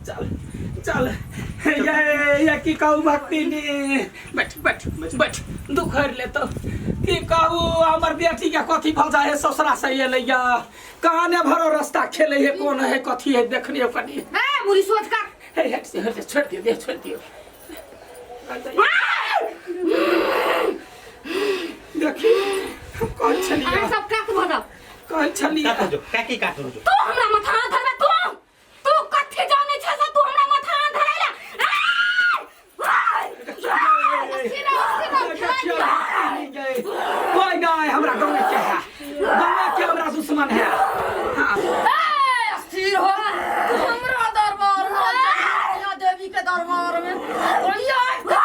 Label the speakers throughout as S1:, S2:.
S1: चल चल ये ये की कहू भक्ति नी बैठ बैठ बैठ दुख हर ले तो की कहू हमर बेटी के कथी भऽ जाए ससुरा से एलैया कहाँ ने भरो रास्ता खेले है कोन है कथी है देखनी कनी
S2: ए मुरी सोच कर
S1: हे हट से हट छोड़ दियो दे छोड़ दियो देखी हम कहै छलियै
S2: अहाँ सब कात भऽ जाओ
S1: कहै छलियै
S3: काटो जो काकी काटो जो
S2: तू हमरा माथा हाथ धरबे तू तू कथी जाने छे से तू हमरा माथा हाथ धरेला
S1: कोई नहीं हमरा गाँव के है गाँव के हमरा दुश्मन है हाँ
S2: स्थिर हो तू हमरा दरबार में चल देवी के दरबार में ओलिया हमरा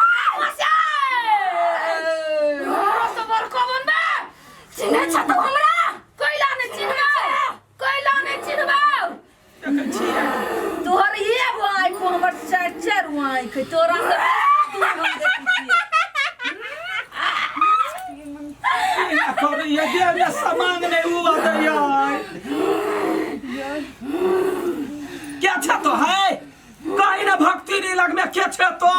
S2: से बड़का बनबे चिन्है छ तू हमरा कैला नहि चिन्हबै कैला नहि चिन्हबै
S1: देखै छियै
S2: तोहर एगो आँखि हमर चारि चारि गो आँखि तोरा से दूर हम देखै छियै।
S1: एना करैया देह में सामान नहीं हुआ दैया क्या छे तो है कहीं ना भक्ति नहीं लग में के छे तो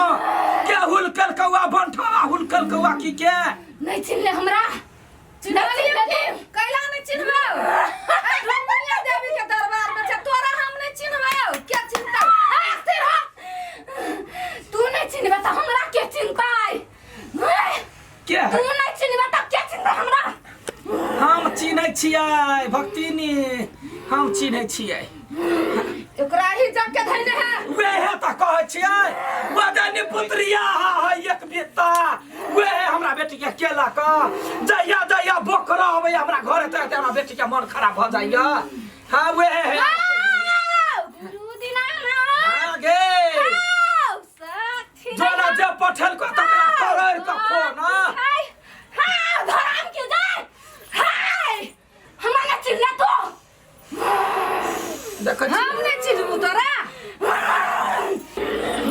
S1: के हुलकल कौआ बंठवा हुलकल कौआ की के
S2: नहीं चिन्हले हमरा चिन्हलियै की कैला नहीं चिन्हबै ढुंगनिया देवी के दरबार में छै तोरा हम नहीं चिन्हबै के चिन्हतै ए, स्थिर हो तू नहीं चिन्हबै त हमरा के चिन्हतै
S1: के
S2: तू नहीं चिन्हबै त के चिन्हतै हमरा
S1: हम चिन्है छियै भक्तिनी हम चिन्है छियै
S2: एकरा ही जग के धैने है
S1: वेहे तऽ कहै छियै वदनी पुत्रिया है एक बित्ता वेहे हमरा बेटी के केला क जहिया जहिया बोकरा अबैया हमरा घरे तऽ हमरा बेटी के मन खराब भऽ जाइया हाँ वेहे है
S2: गुरु दीनानाथ
S1: हाँ गे
S2: साथी
S1: जोना जे पठल को तकरा करोड़ के फोन हाँ
S2: हाय हाय धराम के जाय हाय हमरा ना चिल्ला तो
S1: देखै छी
S2: हम नहीं चिल्लू तोरा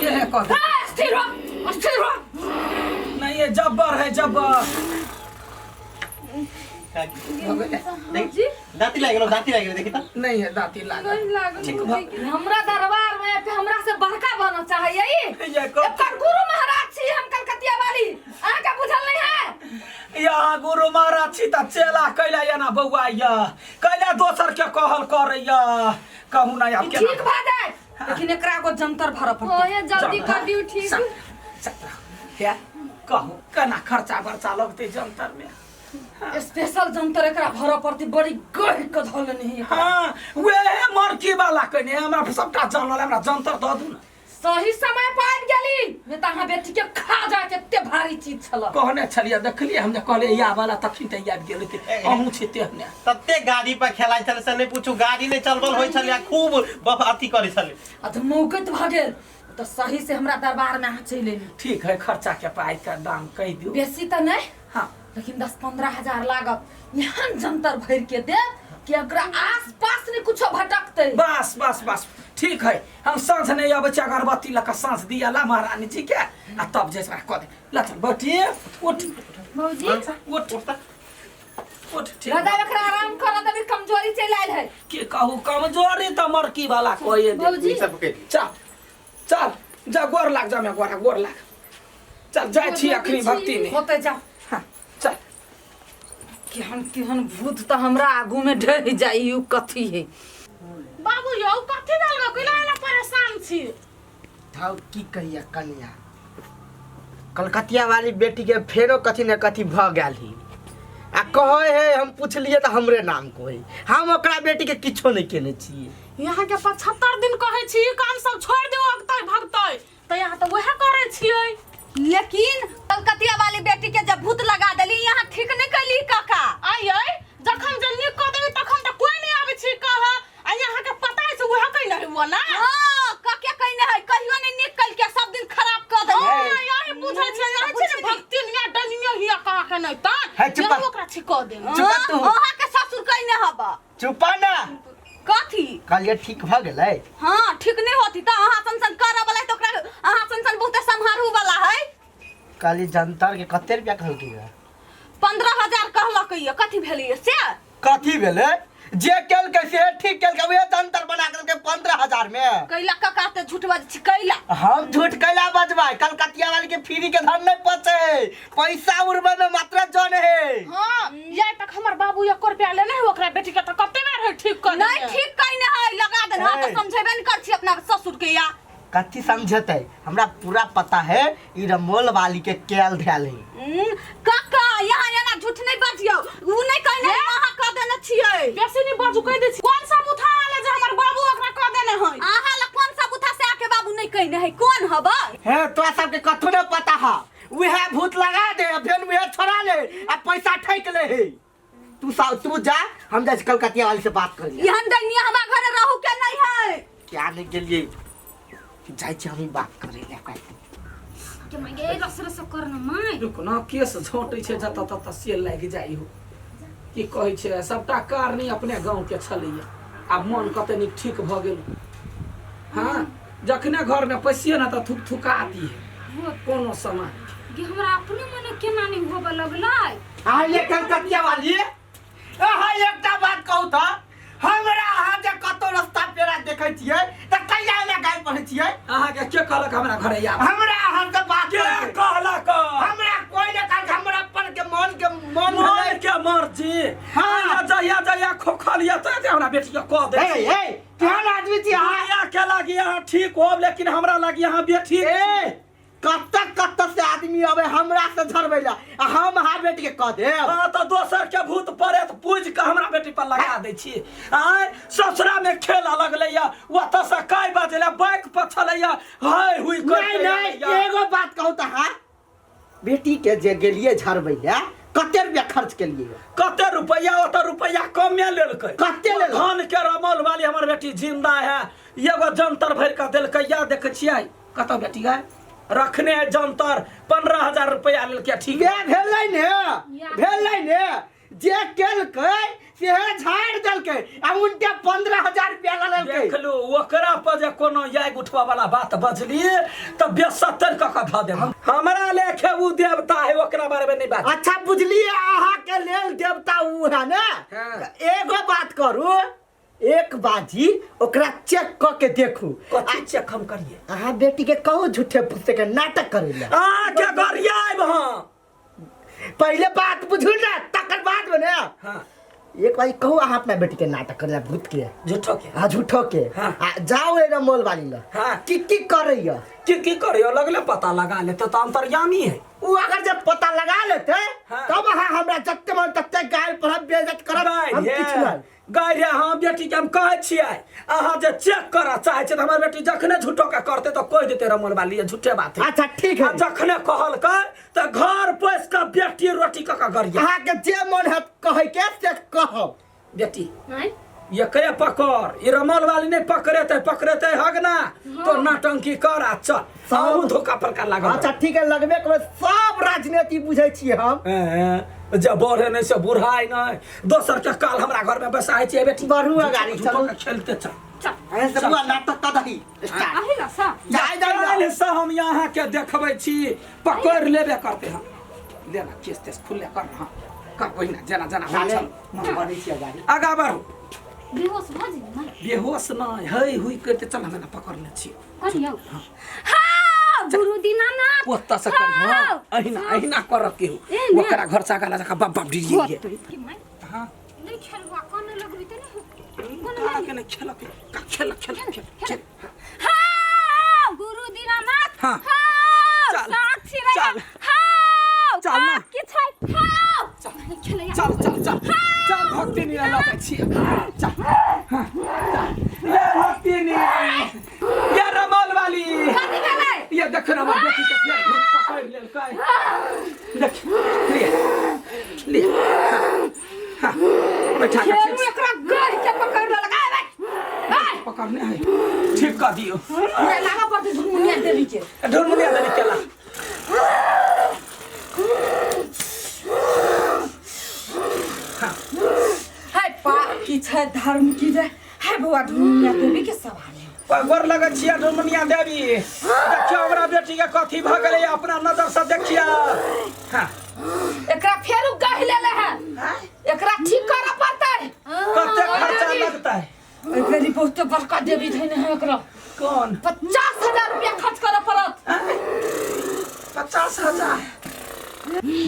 S1: ये है कह दे।
S2: ए, स्थिर हो स्थिर हो
S1: नहीं ये जब्बर है जब्बर
S3: काकी
S1: हो गेलै?
S3: देख दाँती लागि गेलो दाँती लागि गेलो देखी त
S1: नहीं है दाँती लागल ठीक भ
S2: हमरा दरबार में आके हमरा से बड़का बनऽ चाहैया ई
S1: ये कह
S2: एकर गुरु महाराज छी हम कलकतिया वाली अहाँके बुझल नहीं है
S1: यहाँ गुरु महाराज छी तऽ चेला कैला एना बौआ या कैला दोसर के कहल करैया कहू ना आब
S2: ठीक भऽ जाए लेकिन एकरा एगो जंतर भरऽ पड़तै
S4: ओहे जल्दी कर दियौ ठीक
S1: हे कहू केना खर्चा बर्चा लगतै जंतर में
S2: स्पेशल जंतर एकरा भरऽ पड़तै बड़ी गढ़ के धऽ लेने है
S1: हाँ वेहे मरकी वाला कने हमरा सबटा जानल हमरा जंतर दऽ दू ने
S2: सही समय पर आबि गेली नहि तऽ अहाँ बेटी के खा जायत एते भारी चीज छल
S1: कहने छलियै देखलियै हम जे कहलियै या वाला तखन तऽ आबि गेल हेतै अहूँ छी तेहने
S3: तते गाड़ी पर खेलाइ छलै से नहि पूछू गाड़ी नहि चलबल होइ छलै आ खूब बफ अथी करै छलै
S2: आ तऽ मौकैत भऽ गेल तऽ सही से हमरा दरबार में अहाँ चलि एली
S1: ठीक है खर्चा के पाई के दाम कहि दियौ
S2: बेसी तऽ नहि
S1: हाँ
S2: लेकिन 10-15 हजार लागत एहन जंतर भरि के देत कि एकरा आस पास नहीं कुछो भटकतै
S1: बस बस बस ठीक है हम साँझ नहीं अबै छी अगरबत्ती लऽ कऽ साँझ दिया ला महारानी जी के आ तब जे छै कऽ दे ला चल बेटी उठ
S4: भौजी
S1: उठ उठ ठीक
S2: दादा एकरा आराम करऽ देबै कमजोरी चलि आयल है
S1: की कहू कमजोरी तऽ मरकी वाला कोई दे
S4: भौजी
S3: सब पकड़ि
S1: चल चल जा गोर लाग जा मैं गोरा गोर लाग चल जाइ छी अखनी भक्ति में
S2: होते जाओ
S1: हाँ चल
S2: केहन केहन भूत तऽ हमरा आगू में ढहि जाइ उ कथी है
S5: बाबू यौ कथी भेल गो कैला एना परेशान छी
S6: थाउ की कहिया कनिया कलकतिया वाली बेटी के फेरो कथी न कथी भऽ गेल ही आ कहै है हम पुछलियै तऽ हमरे नाम कहै हम ओकरा बेटी के किछो नहि केने छियै
S5: यहाँ के 75 दिन कहै छी ई काम सब छोड़ दियौ अगतै भगतै तऽ यहाँ तऽ वएह करै छियै
S7: लेकिन कलकतिया वाली बेटी के जब भूत लगा देली यहाँ ठीक नहीं कैली काका
S5: आइयै जखन जे नीक कऽ देबै तखन तऽ कोई नहि आबै छै कह आ यहाँ के पता है से वएह कहि नहीं हुआ ना
S7: हाँ काके कहने है कहियो नहीं नीक कैल के सब दिन खराब कर देली
S5: हाँ, यही बुझै छै यही छै ने भक्ति निया डनिया हिया कहा के नहीं
S6: है,
S5: तऽ
S6: चुप।
S5: यही ओकरा छिकऽ देब
S6: चुप तू।
S7: अहाँ के ससुर कहने हबा
S6: चुपा ना
S7: कथी
S6: कहलियै ठीक भऽ गेलै
S7: हाँ ठीक नहीं होती तऽ अहाँ सन सन करऽ वाला है तऽ ओकरा अहाँ सन सन बहुते सम्हारू वाला है
S6: कहलियै जंतर के कते रुपया कहलकै है
S7: 15,000 कहलक ये कथी भेलिए से
S6: कथी भेलै जे केलकै से ठीक केलकै उहे जंतर बना के देलकै। 15,000 में।
S7: कैला काका ते झूठ बाजै छी कैला?
S6: हम झूठ कैला बजबै? कलकतिया वाली के फ्री के धन नहीं पचे, पैसा उड़बै में मात्र जन है।
S5: हां, या तक हमर बाबू 1 रुपया लेने है ओकरा बेटी के, त कते बेर है ठीक कर
S7: नहीं ठीक कइने है, लगा देन। हां, त समझेबे न कर छी अपना ससुर के। या
S6: कथी समझते? हमरा पूरा पता है ई रमोल वाली के केल धैल है।
S7: काका यहाँ एना झूठ नहीं बाजियो, उ नहीं कहने अहाँ कह देने छियै।
S5: बेसी नहीं बाजू, कह दे छी कौन सा मुथा आले जे हमर बाबू ओकरा कह देने है?
S7: अहाँ ला कौन सा बुथा से आके बाबू नहीं कहने है, कौन हबै?
S6: हे तोरा सबके कथू नहीं पता है, उहे भूत लगा दे फेर उहे छोड़ा ले आ पैसा ठैक ले है। तू सा तू जा, हम जा कलकतिया वाली से बात कर लिया।
S7: एहन दैनिया हमरा घरे रहू के नहीं है।
S6: क्या नहीं गेलिए जाइ छी हम बात करे ले काहे
S4: के माय रस रस कर न माय।
S1: रुक न, केस झोंटै छै जतऽ ततऽ से लागि जाइ हो। की कहै छै, सबटा कारनी अपने गाँव के छलैया, आब मन कते नीक ठीक भऽ गेल। हाँ, जखने घर में पैसिए न तऽ थुक थुका दिए कोनो सामान
S4: के। हमरा अपने मने केना नहीं होबऽ लगलै।
S6: अहाँ ये कलकतिया वाली, अहाँ एकटा बात कहू तऽ हमरा अहाँ जे कतौ रास्ता पेड़ा देखै छियै तऽ कहिया एना गाय पढ़ै छियै?
S1: अहाँके के कहलक हमरा घरे आब?
S6: हमरा अहाँ से बात
S1: के
S6: करके।
S1: कहलक?
S6: हमरा कोई नहि कहलक, हमरा अपन के मन के मन
S1: मन
S6: भेलै।
S1: के मर्जी।
S6: हाँ।
S1: जहिया जहिया खोखल ये तऽ हमरा बेटी के कह दे।
S6: हे हे केहन आदमी छी अहाँ?
S1: दुनिया के लागी अहाँ ठीक होब, लेकिन हमरा लागी अहाँ बेटी।
S6: ए कत कत से आदमी अबे हमरा से झरबै ला आ हम अहाँ बेटी के कह देब?
S1: हाँ, तऽ दोसर के भूत पड़े तऽ पूज के हमरा बेटी पर लगा दै छी। आय ससुरा में खेला लगलै या ओतऽ से काय बजलै, बाइक पर छलैया हाय हुई कर।
S6: नहीं नहीं, एगो बात कहू तऽ अहाँ बेटी के जे गेलिए झरबै ला कते रुपया खर्च केलिए?
S1: कते रुपया? ओतऽ रुपया कमे लेलकै।
S6: कते लेलकै?
S1: धन के रमल वाली हमर बेटी जिंदा है, एगो जंतर भरि कऽ देलकै। या देखै छियै कतऽ बेटी गए रखने है जंतर, 15,000 रुपया लेलकै। ठीक
S6: ये भेलै ने, भेलै ने, जे केलकै से झाड़ि देलकै आ उनटे 15,000 रुपया लऽ लेलकै।
S1: देखलू, ओकरा पर जे कोनो याग उठबा वाला बात बजली तऽ बेसत्तर कऽ कऽ धऽ देब। हमरा लेखे उ देवता है, ओकरा बारे में नहीं बात।
S6: अच्छा बुझलिए, अहाँ के लेल देवता उ है ने?
S1: हाँ।
S6: एगो बात करू, एक बाजी ओकरा चेक क के देखू।
S1: कथी चेक हम करिए?
S6: अहाँ बेटी के कहू झूठे फूसे के नाटक करे ला।
S1: अहाँ के गरियाब हम।
S6: पहले बात बुझू ना तकर बाद में ने।
S1: हाँ।
S6: एक बार कहू अहाँ अपना बेटी के नाटक करे ला भूत के।
S1: झूठो के।
S6: हाँ झूठो के।
S1: हाँ।
S6: आ जाओ एना मोल वाली ला।
S1: हाँ।
S6: की की करैया?
S1: की की करैया लगले पता लगा लेते तो अंतर्यामी है।
S6: उ अगर जब पता लगा लेते
S1: हाँ।
S6: तब अहाँ हमरा जते मन तते गाय पढ़ब बेइज्जत करब हम किछु नहीं।
S1: गाय रे, हाँ बेटी के हम कहै छियै अहाँ जे चेक करऽ चाहै छियै तऽ हमर बेटी जखने झूठो के करतै तऽ कहि देतै रमल वाली झूठे बात है।
S6: अच्छा ठीक है।
S1: आ जखने कहलकै तऽ घर पैस कऽ बेटी रोटी कऽ कऽ गरिया।
S6: अहाँ के जे मन हैत कहै के से कहब।
S1: बेटी
S4: आँय?
S1: एकरे पकड़, ई रमल वाली नहीं पकड़ेते, पकड़ेते हगना तो नाटंकी कर आ चल सब धोखा पर का लागल।
S6: अच्छा ठीक है, लगबे करबै, सब राजनीति बुझै छियै हम।
S1: जे बढ़े नहीं से बुढ़ाई नहीं, दोसर के काल हमरा घर में बैसाइ छियै बेटी।
S6: बढ़ू अगाड़ी,
S1: झूठो
S6: चलू।
S1: के खेलते चल।
S6: अरे से बुआ नाटक कऽ दही स्टार्ट।
S4: अही ला सा
S6: जाय जाय ना।
S1: काल्हि से हम यहाँ के देखबै छी, पकड़ लेबे करते हम। ले ना केस तेस खुले कर, हाँ कर ओहिना जेना जेना होइ
S6: चाले,
S1: छल।
S6: हम बढ़ै छी अगाड़ी।
S1: आगा बढ़ू।
S4: बेहोश भऽ जेबै ने?
S1: बेहोश नहि है हुई करते चल, हम एना पकड़ने छी।
S4: करियौ। हाँ गुरु दीनानाथ।
S1: ओतऽ से करी, हाँ अहिना अहिना करब केहू
S4: ए ने।
S1: ओकरा घर से आगा लगा बाप बाप डिरिये।
S4: की माय
S1: हाँ
S4: नहीं खेलबा कोन लगबी त नहीं कोन
S1: काला के नहीं खेलक का खेल खेल खेल खेल।
S4: हाँ गुरु दीनानाथ।
S1: हाँ।
S4: हाँ
S1: चल,
S4: साक्षी रहे।
S1: चल।
S4: हाँ
S1: चल ना।
S4: की छै? हाँ नहीं खेलैया।
S1: चल चल चल चल भक्ति नहीं लगे छी चल। हाँ, चल। ले भक्ति नहीं ये रमल वाली
S2: कथी भेलै?
S1: ये देख ना हमर बेटी के फेर भूत पकड़ लेलकै। देख ले ले, हाँ, हाँ, बैठा के
S2: फेरू
S1: ठीक
S2: एकरा गढ़ के पकड़ लेलक। आय बैठ आय।
S1: पकड़ने है, ठीक कर दियो।
S2: हमरा लागा पड़तै ढुनमुनिया देवी के।
S1: ढुनमुनिया देवी केला।
S2: हाय पाप की छै धर्म की जय। हाय बौआ ढुनमुनिया देवी के सवाल है।
S1: गोर लगै छियै ढुनमुनिया देवी, देखियौ हमरा बेटी के कथी भऽ गेलै, अपना नजर से देखियौ। हाँ।
S2: एकरा फेरू गहि लेले है, एकरा ठीक करऽ पड़तै।
S1: कते खर्चा लगतै?
S2: एहि बहुते बड़का देवी धैने है एकरा।
S1: कौन?
S2: 50,000 रुपया खर्च करे पड़त।
S1: 50,000?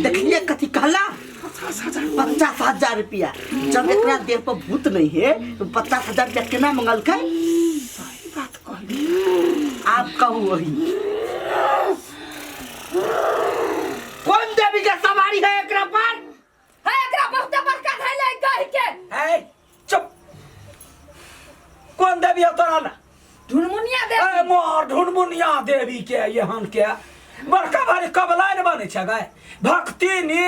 S6: देखलिए कथी कहला?
S1: 50,000।
S6: 50,000 रुपया। जब एकरा देह पर भूत नहीं है तो 50,000 रुपया केना मंगलकै?
S1: सही बात कहली।
S6: आप कहू वही कौन देवी के सवारी है एकरा पर?
S2: है एकरा बहुते बड़का धैले गह के।
S1: ए चुप, कौन देवी है तोरा ना?
S2: ढुनमुनिया देवी।
S1: ए मोर ढुनमुनिया देवी के यहन के बड़का भारी कबलाइन बनै छै गाय भक्ति नी।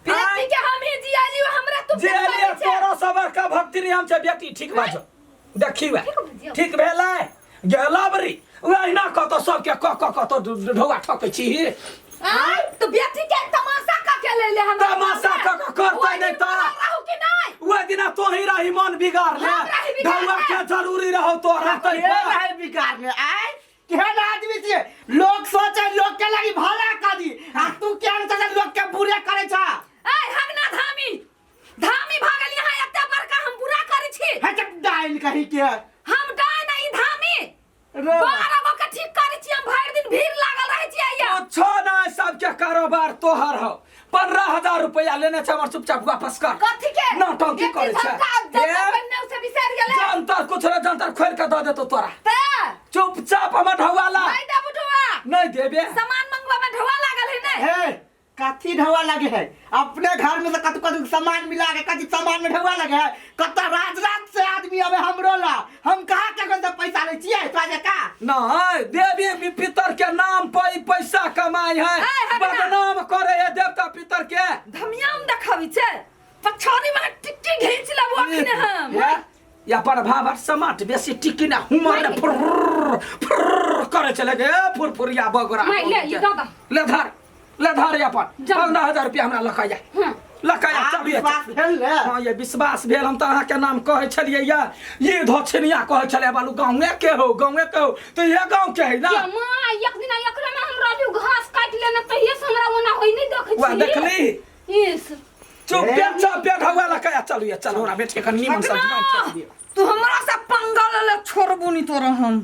S2: बेटी के हम ही जियाली, हमरा तू
S1: जे लिए तोरा से बड़का भक्ति नी हम छै बेटी। ठीक बात छौ, देखी वे ठीक भेलै गेला बरी अहिना कतौ सबके क क कतौ ढौआ ठकै छी।
S2: आय तो बेटी के तमाशा का के ले ले हमरा।
S1: तमाशा क क करतै नहि तऽ
S2: रहू कि नहीं?
S1: ओहि दिना तोही रही मन बिगाड़ ले,
S2: हम रही बिगाड़ले।
S1: ढौआ के जरूरी रहो तोरा तै
S6: के
S1: पर।
S6: रहे बिगाड़ने? आय केहन आदमी छियै? लोग सोचे लोग के लगी भला करी आ तू केहन सोचे लोग के बुरे करे छा?
S2: ऐ हगना धामी धामी भागल यहाँ एते बड़का हम बुरा करै छी।
S6: हे चुप डाइन कही के।
S2: हम डाइन ई धामी
S6: रे
S2: 12 गो के ठीक करै छी हम, भरि दिन भीड़ लागल रहै छी आइया।
S1: कुछो नहीं, सबके कारोबार तोहर हो। 15,000 रुपया लेने छै हमर, चुपचाप वापस कर।
S2: कथी के?
S1: नौटंकी करै छै।
S2: जंतर पहिने से बिसरि गेलै।
S1: जंतर कुछ रे, जंतर खोल के दऽ देतौ तोरा।
S2: ते
S1: चुपचाप हमर ढौआ ला।
S2: नहीं देबू ढौआ।
S1: नहीं देबे।
S2: सामान मंगवा में ढौआ लागल है नहीं?
S6: हे कथी ढौआ लगे है? अपने घर में से कथी कथी सामान मिला के कथी सामान में ढौआ लगे है? कत रात रात से आदमी आवे हमरो ला, हम कहाँ के से पैसा ले छियै तोरा जे का?
S1: नहीं देवी पितर के नाम पर ई पैसा कमाई है,
S2: ऐ, हगना।
S1: बदनाम करे है देवता पितर के।
S2: धमियाम देखाबी छै पछाड़ी में टिक्की घींच लेबो अखने हम।
S1: हे, या पर भावर समाट बेसी टिक्की ना हुमर ने फुर फुर करे चले गे फुरफुरिया बगरा।
S4: माय, ले, ई दऽ दऽ।
S1: ले धर, ले धर अपन
S4: जा।
S1: 15,000 रुपया हमरा लऽ कऽ जा।
S4: हँ।
S1: लऽ कऽ जा,
S6: आब
S1: चलिए।
S6: विश्वास भेल ने?
S1: हाँ ये विश्वास भेल। हम तऽ अहाँके नाम कहै छलियै या ई धोछनिया कहै छलै बालू गाँवे के हो, गाँवे के हो, तऽ इहे गाँव के है ना।
S4: ये माँ, एक दिन एकरा में हम रहलियो घास काटि लेने तहिये से हमरा ओना होय नहीं देखै
S1: वाह
S4: छी।
S1: देखली?
S4: इस।
S1: चुप पे चुप पे ढौआ लऽ कऽ चलू, चलू हमरा बेटी के कनि नीमन सब्जी
S2: तू हमरा से पंगा ले ले, छोड़बू नहीं तोरा हम।